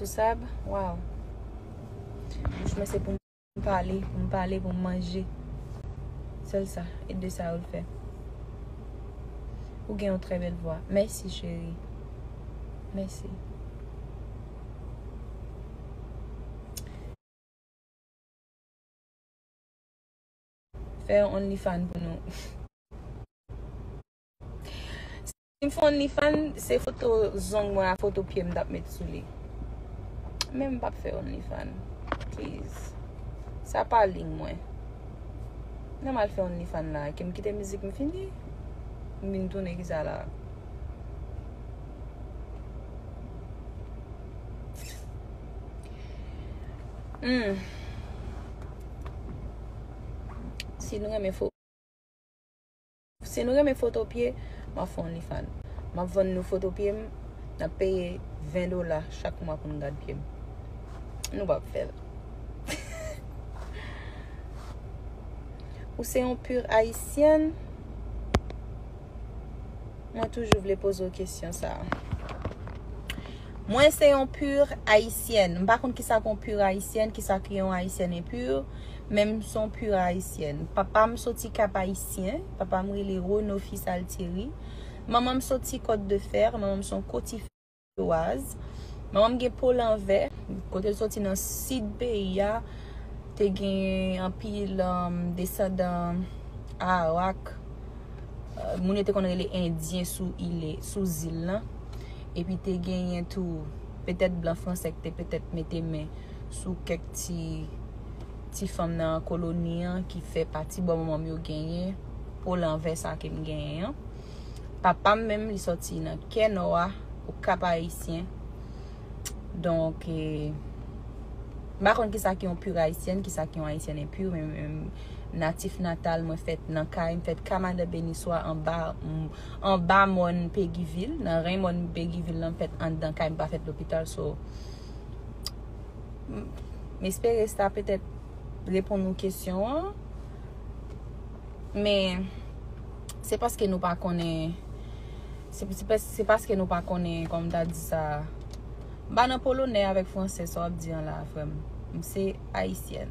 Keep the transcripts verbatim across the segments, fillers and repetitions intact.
sou sab, waw. Bouch mwen se pou m pale, pou m pale, pou m manje. Sèl sa, e de sa yo l fè. Ou gen yon trè bèl vwa. Mèsi, cheri. Mèsi. Fè yon OnlyFans pou nou. Si m fè OnlyFans, se foto zong mwen a foto pye m t ap met sou li. Men m p ap fè OnlyFans. Please. Sa pa liy mwen. Nan m al fè OnlyFans la, ke m kite mizik m fini. M vin tounen ki sa la. Hmm. Si nou renmen fo-, si nou renmen foto pye, m ap fè OnlyFans. M ap vann nou foto pye m, n ap peye ven dola chak mwa pou n gad pye m. Nou p ap fè l. Ou se yon pur ayisyèn? Mwen toujou vle poze w kesyon sa a. Mwen se yon pur ayisyèn. M pa konn kisa k yon pur ayisyèn, kisa k yon ayisyèn enpur, men m se yon pur ayisyèn. Papa m soti Kap Ayisyen, papa m rele Renaud Fils Altieri. Manman m soti Côte de Fer, manman m se yon Kotifè. Waz. Manman m gen po lanvè, kote l soti nan sid peyi a, te gen anpil, um, desandan Arawak, uh, moun yo te konn rele Endyen sou ile, sou zil lan. Epi te genyen tou, petèt blan franse ki te petèt mete men sou kèk ti, ti fanm nan koloni an ki fè pati bò manman m yo genyen po lanvè sa ke m genyen an. Papa m menm, li soti nan kè nò a, Okap Ayisyen. Donk, eh, m pa konn kisa ki yon pur ayisyèn, kisa ki yon ayisyèn enpur, men, men natif natal mwen fèt nan kay, m fèt Kamadan Beniswa anba, m, anba mòn Pegivil, nan ren mòn Pegivil lan, m fèt anndan kay, m pa fèt lopital, so, m, m espere sa petèt reponn ou kesyon an. Men, se paske nou pa konnen, se, se pas-, se paske nou pa konnen, kòm m ta di sa, m pa nan polonè avèk fransè, sa w ap di an la, frè m. M se ayisyèn.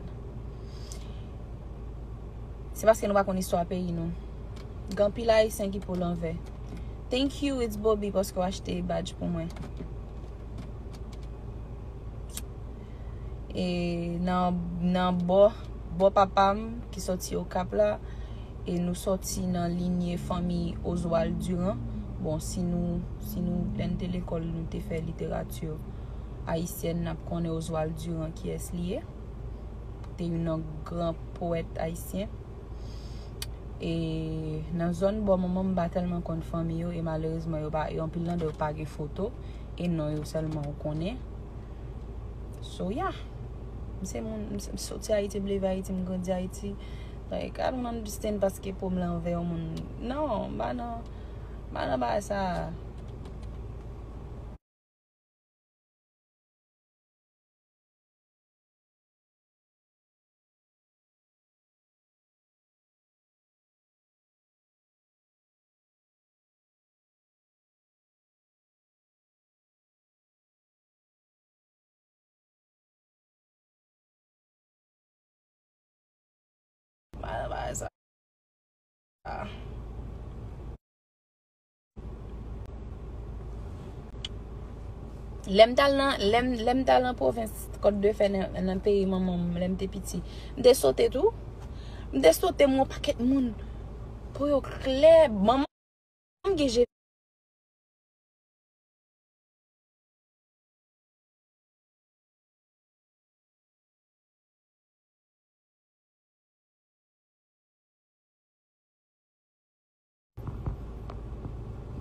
Se paske nou pa konn istwa peyi nou. Gen anpil ayisyen ki po lanvè. Thank you, It's Bobby, paske w achte badge pou mwen. E nan, nan bò, bò papa m ki soti Okap la, e nou sòti nan linye fanmi Oswald Durand. Bon, si nou, si nou, lè n te lekòl, nou te fè literati ayisyèn, n ap konnen Oswald Durand kiyès li ye. Te youn nan gran powèt ayisyen. E nan zòn bò manman m, m pa tèlman konn fanmi yo, e malerezman, yo pa, yo anpil nan yo pa gen foto, e non yo sèlman ou konnen. So, yeah. M se moun, m se, m soti Ayiti, m leve Ayiti, m grandi Ayiti. Like, I don't understand paske po m lanvè yon moun. Non, m pa nan, m pa nan bagay sa. Lè m t al nan, lè m, lè m t al nan pwovens Kòt de Fè nan, nan peyi manman m, lè m te piti, m te sote tou. M te sote, m wè yon pakèt moun. Po yo klè. Manman m gen je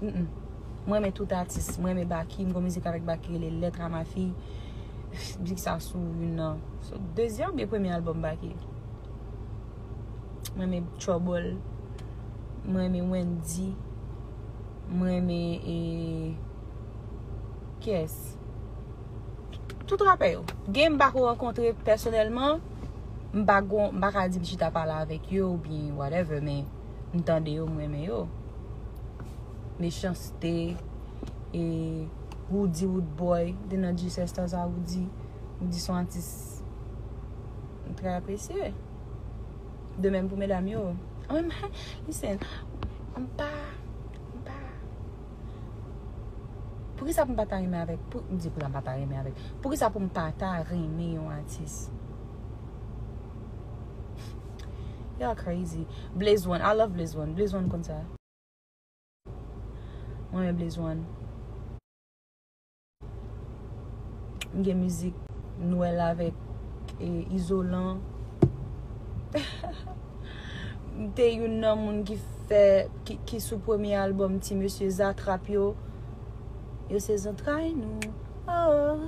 Mm, mm. Mwen renmen tout atis. Mwen renmen Baky. M gon mizik avèk Baky rele Lettre à ma fille. Mizik sa sou youn nan, sou dezyèm oubyen premye albòm Baky. Mwen renmen Trouble. Mwen renmen Wendy. Mwen renmen, e, kiyès? Tout rapè yo. Gen m pako rankontre pèsonèlman, m pa gon, m pa ka di m chita pale avèk yo oubyen whatever, men m tande yo, m renmen yo. Mechanste, e, Roody Roodboy, te nan G-Star sa, Roody, Roody se yon atis m trè apresye. De menm pou medam yo. An menm, listen, m pa, m pa, poukisa pou m pa ta renmen avèk, pou, m di poukisa m pa ta renmen avèk, poukisa pou m pa ta renmen yon atis? Y'all crazy. Blaze One, I love Blaze One. Blaze One konn sa. Mwen renmen Blaze One. M gen mizik Nwèl avèk, e, Izolan. M te youn nan moun ki fè, ki, ki sou premye albòm ti mesye Zatrap yo. Yo se zantray nou. Oh.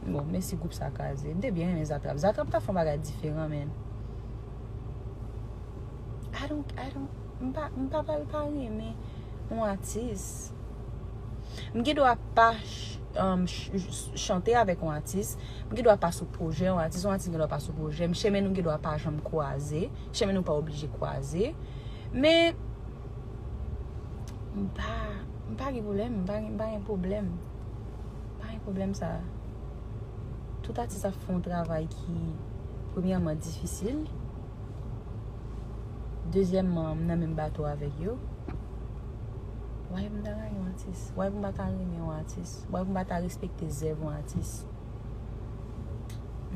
Bon, men si gwoup sa kraze. M te byen renmen Zatrap. Zatrap ta fè yon bagay diferan, men. I don't, I don't, m pa, m pa pral pa renmen yon atis. M gen dwa pa ch-, um, ch-, ch-, chante avèk yon atis. M gen dwa pa sou pwojè yon atis. Yon atis gen dwa pa sou pwojè m. Chemen nou gen dwa pa janm kwaze. Chemen nou pa oblije kwaze. Men, m pa, m pa gen pwoblèm. M pa gen, m pa gen pwoblèm. M pa gen pwoblèm sa. Tout atis ap fè yon travay ki, premyèman, difisil. Dezyèmman, m nan menm bato avèk yo. Why pou m ta renmen yon atis? Why pou m pa ta renmen yon atis? Why pou m pa ta respekte zèv yon atis?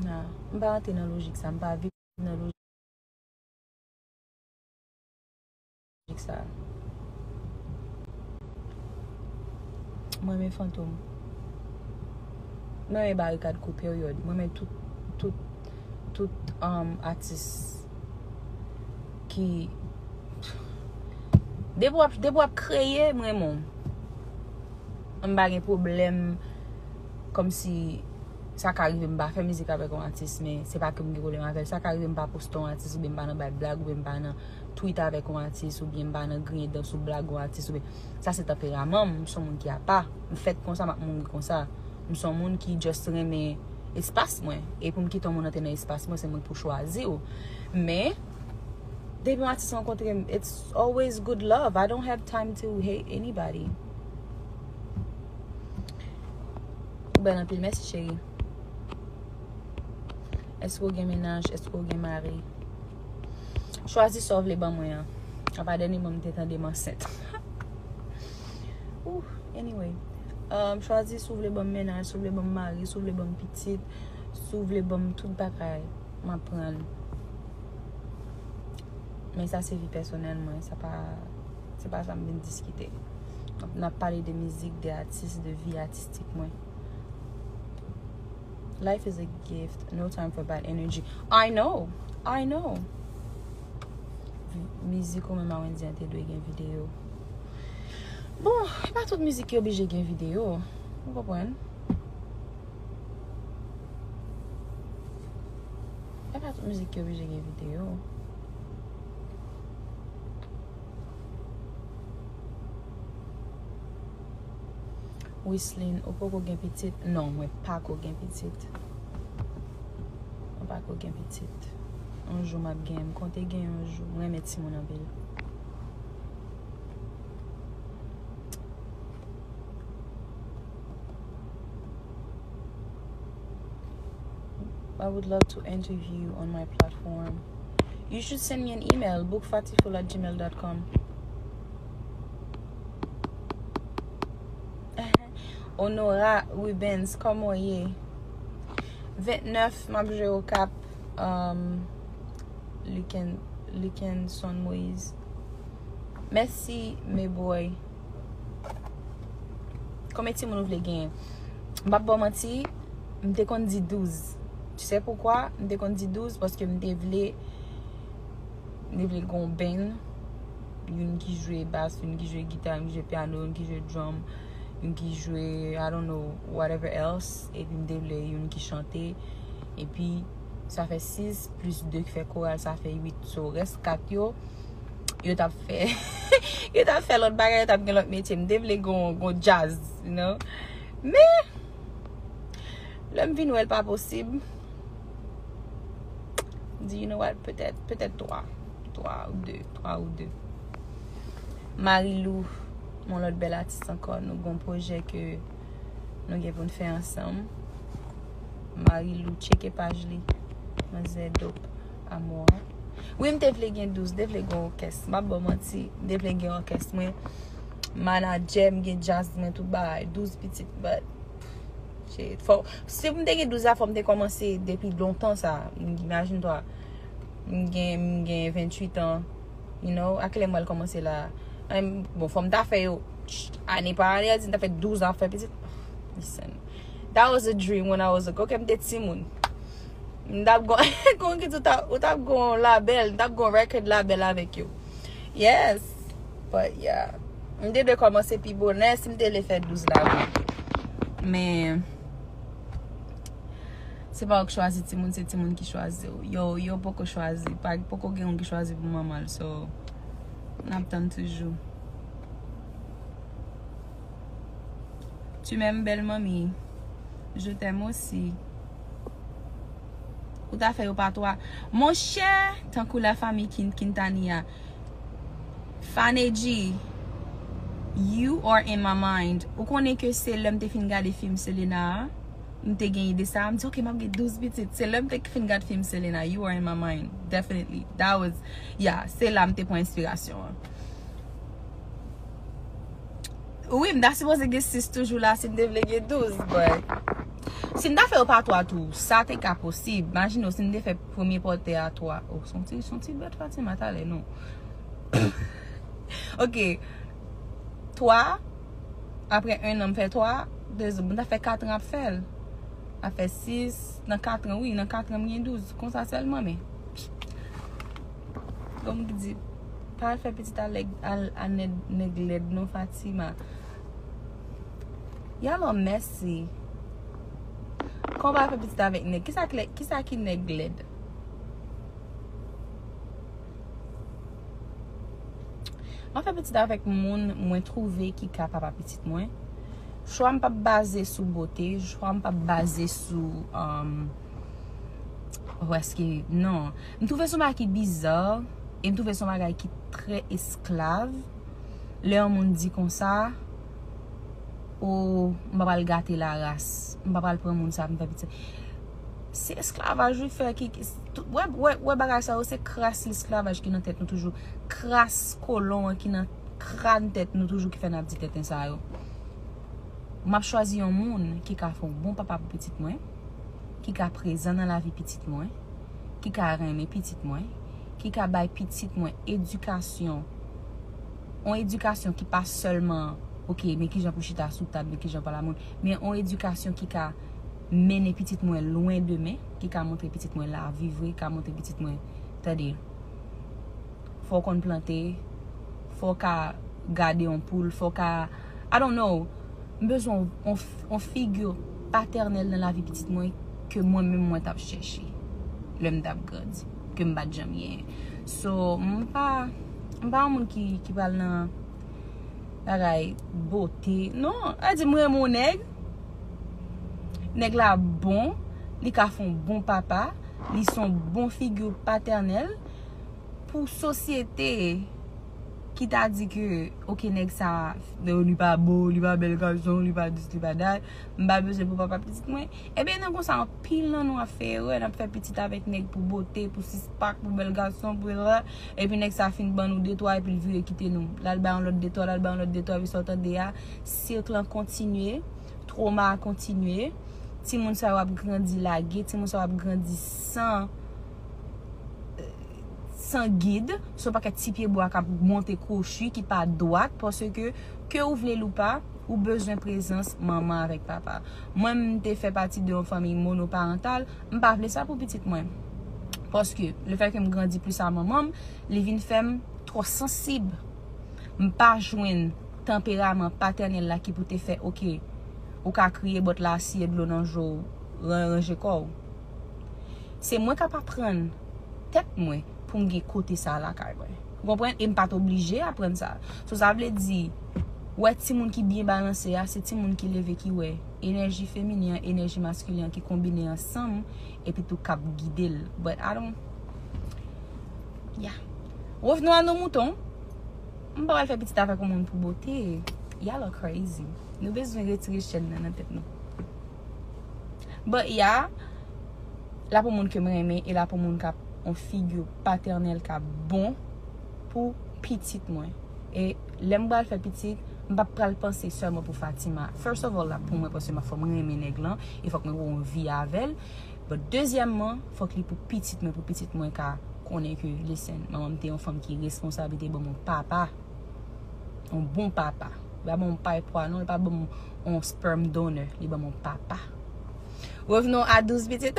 Nah, m pa rantre nan lojik sa, m pa viv nan lojik sa. Mwen renmen Fantom. Mwen renmen Barikad kou peryòd. Mwen renmen tout, tout, tout, um, atis ki, depi w ap, depi w ap kreye, m renmen w. M pa gen pwoblèm kòmsi sa ka rive m pa fè mizik avèk yon atis, men se pa ke m gen pwoblèm avè l. Sa ka rive m pa poste yon atis, oubyen m pa nan bay blag, oubyen m pa nan tweet avèk yon atis, oubyen m pa nan griyen dan sou blag yon atis, oubyen, sa se tanperaman m, m se yon moun ki apa. M fèt konsa, m ap mouri konsa. M se yon moun ki just renmen espas mwen. E pou m kite yon moun antre nan espas mwen, se moun pou chwazi w. Men, depi yon atis rankontre m, it's always good love. I don't have time to hate anybody. Ou bèl anpil, mèsi cheri. Èske w gen mennaj? Èske w gen mari? Chwazi sa w vle ban mwen an. Apa dènyèman m te tande m ansent. Ooh, anyway. Um, chwazi si w vle ban m mennaj, si w vle ban m mari, si w vle ban m pitit, si w vle ban m tout bagay, m ap pran l. Men sa se vi pèsonèl mwen, sa pa, se pa sa m vin diskite. N ap pale de mizik, de atis, de vi atistik mwen. Life is a gift, no time for bad energy. I know, I know. Mizik ou menm a Wendy an te dwe gen videyo. Bon, e pa tout mizik ki oblije gen videyo. Ou konprann? E pa tout mizik ki oblije gen videyo. Wislin, ou poko gen pitit? Non, mwen pa ko gen pitit. Mwen pa ko gen pitit. Yon jou m ap gen, m konte gen yon jou. Mwen renmen timoun anpil. I would love to interview you on my platform. You should send me an email, book fatiful at gmail dot com. Honora Rubens, kòman w ye? Ventnèf, m ap jwe Okap, um, Liken-, Likenson Moïse. Mèsi, Meboy. Konbyen timoun ou vle genyen? M p ap ba w manti, m te konn di douz. Tu sais pourquoi? M te konn di douz paske m te vle, m te vle gen yon band. Youn ki jwe bas, youn ki jwe gita, youn ki jwe pyano, youn ki jwe drum, youn ki jwe, I don't know, whatever else. Epi m te vle youn ki chante. Epi sa fè sis plis de ki fè koral, sa fè uit. So, rès kat yo, yo t ap fè, yo t ap fè lòt bagay, yo t ap gen lòt metye. M te vle gon, gon djaz, you know. Men, lè m vin wè l pa posib, m di, you know what, petèt, petèt twa. Twa ou de, twa ou de. Marilou, Yon lòt bèl atis ankò. Nou gen yon pwojè ke nou gen pou n fè ansanm. Marilou, tcheke paj li. Manzè Dope Amour. Wi, m te vle gen douz, m te vle gen yon òkès. M ap ba w manti, m te vle gen òkès mwen. Manadjè, m gen djaz mwen, tout bagay. Douz pitit, but shit. Fò, si m te gen douz la, fò m te kòmanse depi lontan sa. Imajine twa. M gen, m gen venntuit an. You know, a kilè m pral kòmanse la? Em, bon, fò m ta fè yo ane pa ane, di m ta fè douz an ap fè pitit. Listen. That was a dream when I was a, ok, m te timoun. M t ap gon, kon ki di ou t ap, ou t ap gon labèl, m t ap gon record labèl avèk yo. Yes. But yeah. M te dwe kòmanse pi bonè si m te vle fè douz la. Men, se pa ou k chwazi timoun, se timoun ki chwazi w. Yo, yo poko chwazi. Pa, poko gen yon ki chwazi pou manman l. So, n ap tann toujou. Tu m'aimes, belle mamie. Je t'aime aussi. Ou ta fè yo pa twa. Monchè, tankou la famille Quin-, Quintanilla. Faneji, you are in my mind. Ou konnen ke se lè m te fin gade fim Selena a, m te gen ide sa, m di, "Ok, m ap gen douz pitit." Se lè m te fin gade fim Selena, you are in my mind. Definitely. That was, yeah, se la m te pran enspirasyon an. Wi, m ta sipoze gen sis toujou la si m te vle gen douz, but si m ta fè yo pa twa tou, sa te ka posib. Imajine w, si m te fè premye pòtè a twa. Oh, se yon ti, se yon ti bèt Fatima talè, non. Ok. Twa, apre en an m fè twa, de, m ta fè kat an ap fè l. Ap fè sis, nan kat an, wi, nan kat an m gen douz. Konsa sèlman, men. Kòm ki di, pa al fè pitit a nèg, a, a nèg, nèg lèd non, Fatima. Y'all are messy. Kòman pa fè pitit avèk nèg? Kisa ki lè-, kisa ki nèg lèd? Mwen fè pitit avèk moun mwen twouve ki ka papa pitit mwen. Chwa m p ap baze sou bote, chwa m p ap baze sou, um, ou èske, non. M twouve se yon bagay ki biza, e m twouve se yon bagay ki trè esklav. Lè yon moun di konsa, o, m pa pral gate laras, m pa pral pran moun sa pou m fè pitit. Se esklavaj wi fè ki, ki, tout, wè, wè, wè bagay sa yo, se kras lesklavaj ki nan tèt nou toujou. Kras kolon an ki nan kràn tèt nou toujou ki fè n ap di tenten sa yo. M ap chwazi yon moun ki ka fè yon bon papa pou pitit mwen, ki ka prezan nan lavi pitit mwen, ki ka renmen pitit mwen, ki ka bay pitit mwen edikasyon. Yon edikasyon ki pa sèlman, ok, men kijan pou chita sou tab, men kijan pou al a moun, men yon edikasyon ki ka mennen pitit mwen lwen demen, ki ka montre pitit mwen lavi vre, ka montre pitit mwen, tande, fò w konn plante, fò w ka gade yon poul, fò w ka, I don't know, m bezwen yon, yon, yon figi patènèl nan lavi pitit mwen ke mwen menm mwen t ap chèche lè m t ap grandi, ke m pa t janm genyen. So, m pa, m pa yon moun ki, ki pral nan bagay bote. Non, sa di m renmen yon nèg. Nèg la bon, li ka fè yon bon papa, li se yon bon figi patènèl pou sosyete ki ta di ke, ok, nèg sa, li pa bo, li pa bèl gason, li pa dis, li pa dat, m pa bezwen pou papa pitit mwen. Ebyen, nan konsa, anpil nan nou ap fè erè, n ap fè pitit avèk nèg pou bote, pou sis pak, pou bèl gason, pou la, epi nèg sa fin ban nou de twa, epi l vire kite nou. L al bay yon lòt de twa, l al bay yon lòt de twa, epi sa w tande a, sik lan kontinye, twoma a kontinye, timoun sa yo ap grandi lage, timoun sa yo ap grandi san, san gid, se yon pakèt ti pye bwa k ap monte kwochi, ki pa dwat, paske ke ou vle l ou pa, ou bezwen prezans manman avèk papa. Mwen, m te fè pati de yon fanmi monoparantal, m pa vle sa pou pitit mwen. Paske, lefètke m grandi plis a manman m, li vin fè m twò sansib. M pa jwenn tanperaman patènèl la ki pou te fè, ok, ou ka kriye, bòt la asiye dlo nan je w, ran-, ranje kò w. Se mwen k ap aprann tèt mwen pou m gen kote sa lakay mwen. Ou konprann? E m pa t oblije aprann sa. So, sa vle di, wè timoun ki byen balanse a, se timoun ki leve ki wè enèji feminen an, enèji maskilen an ki konbine ansanm, epi tou k ap gide l. But I don't, yeah. Revenons à nos moutons. M pa pral fè pitit avèk yon moun pou bote. Y'all are crazy. Nou bezwen retire chèn nan nan tèt nou. But yeah, l ap yon moun ke m renmen, e l ap yon moun k ap yon figi patènèl k ap bon pou pitit mwen. E lè m pral fè pitit, m p ap pral panse sèlman pou Fatima. First of all, l ap pou mwen, paske m ap fò m renmen nèg lan, e fòk mwen gen yon vi avè l. But dezyèmman, fòk li pou pitit mwen, pou pitit mwen ka konnen ke, listen, manman m te yon fanm ki responsab, li te ban m yon papa. Yon bon papa. Li pa ban m pay pwa non, li pa ban m yon sperm donor, li ban m yon papa. Revenons à douze pitit.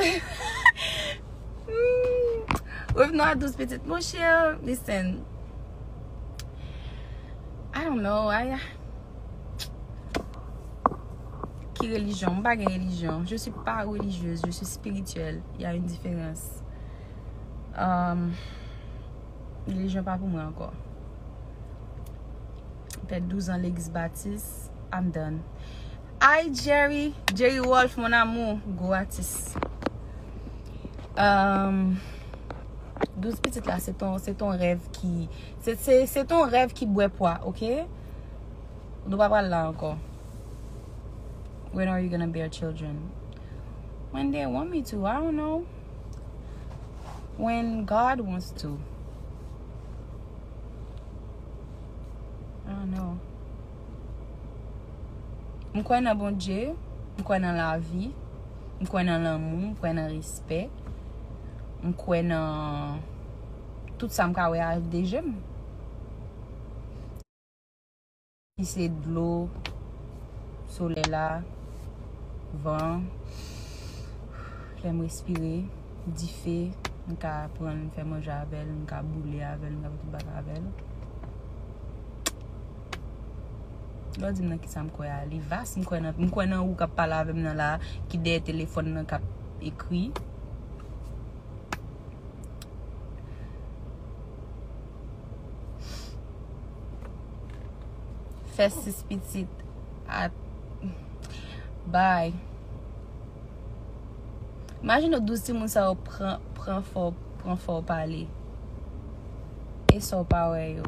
Hmm. Revenons à douze pitit. Mon cher, listen. I don't know. I, ki relijyon? M pa gen relijyon. Je suis pas religieuse, je suis spirituelle. Il y a une différence. Um, relijyon pa pou mwen ankò. Fè douz an legliz batis, I'm done. Hi Jerry, Jerry Wolf, mon amour, gwo atis. Um, douz pitit la, se ton, se ton rèv ki, se, se, se ton rèv ki bwè pwa, ok? Nou pa pral la ankò. When are you gonna bear children? When they want me to, I don't know. When God wants to. I don't know. M kwè nan Bondye, m kwè nan lavi, m kwè nan lanmou, m kwè nan respè, m kwè nan tout sa m ka wè ak de je m. Ki se dlo, solèy la, van, lè m respire, dife, m ka pran l, m fè manje avè l, m ka boule avè l, m ka fè tout bagay avè l. Lè w di m nan kisa m kwè a, li vas, m kwè nan, m kwè nan ou k ap pale avè m nan la, ki dèyè telefòn nan k ap ekri. Fè sis pitit. A, bay. Imajine w douz timoun sa yo pran, pran fò, pran fò w pale. E sa w pa wè yo.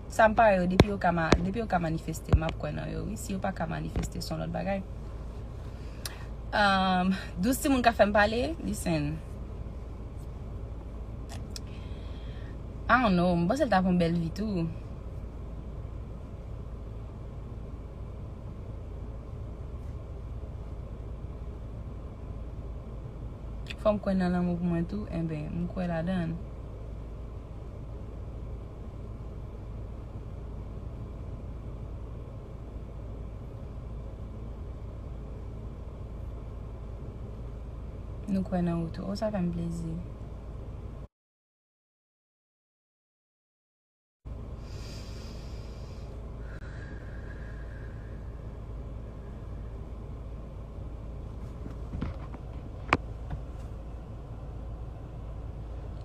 Sa m pa wè yo, depi yo ka ma-, depi yo ka manifeste, m ap kwè nan yo, wi. Si yo pa ka manifeste, se yon lòt bagay. Um, douz timoun ka fè m pale, listen. I don't know, m panse l t ap yon bèl vi tou. Fò m kwè nan lanmou pou mwen tou, enben, m kwè ladan l. Nou kwè nan ou tou. Oh, sa fè m plezi.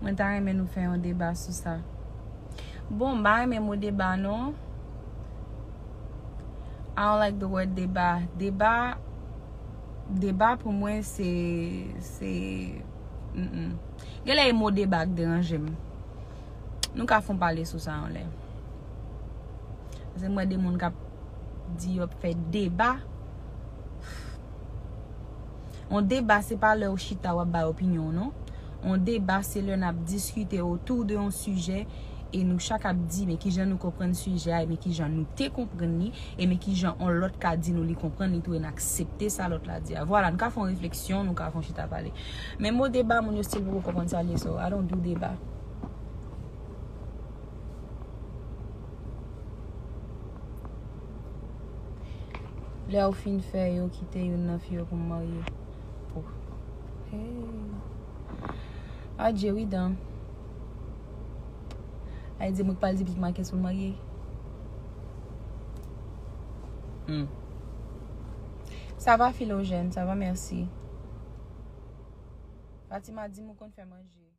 Mwen ta renmen nou fè yon deba sou sa. Bon, m pa renmen mo deba non. I don't like the word deba. Deba, deba pou mwen se, se, mm, mm. Genlè e mo deba k deranje m. Nou ka fè yon pale sou sa yon lè. Paske m wè de moun k ap di yo ap fè deba. Yon deba, se pa lè w chita w ap bay opinyon w, non. Yon deba, se lè n ap diskite otou de yon sijè e nou chak ap di, men kijan nou konprann sijè a, e men kijan nou te konprann li, e men kijan yon lòt ka di nou li konprann li tou, e n aksepte sa lòt la di a. Vwala, nou ka fè yon refleksyon, nou ka fè yon chita pale. Men mo deba, moun yo still poko konprann sa l ye, so I don't do deba. Lè w fin fè yo kite youn nan fi yo pou m marye. Oh. Hey. Adje wi dan. Ay di mwen k pral di pitit Marques pou l marye. Hmm. Sa va Philogène, sa va, mèsi. Fatima di m ou konn fè manje.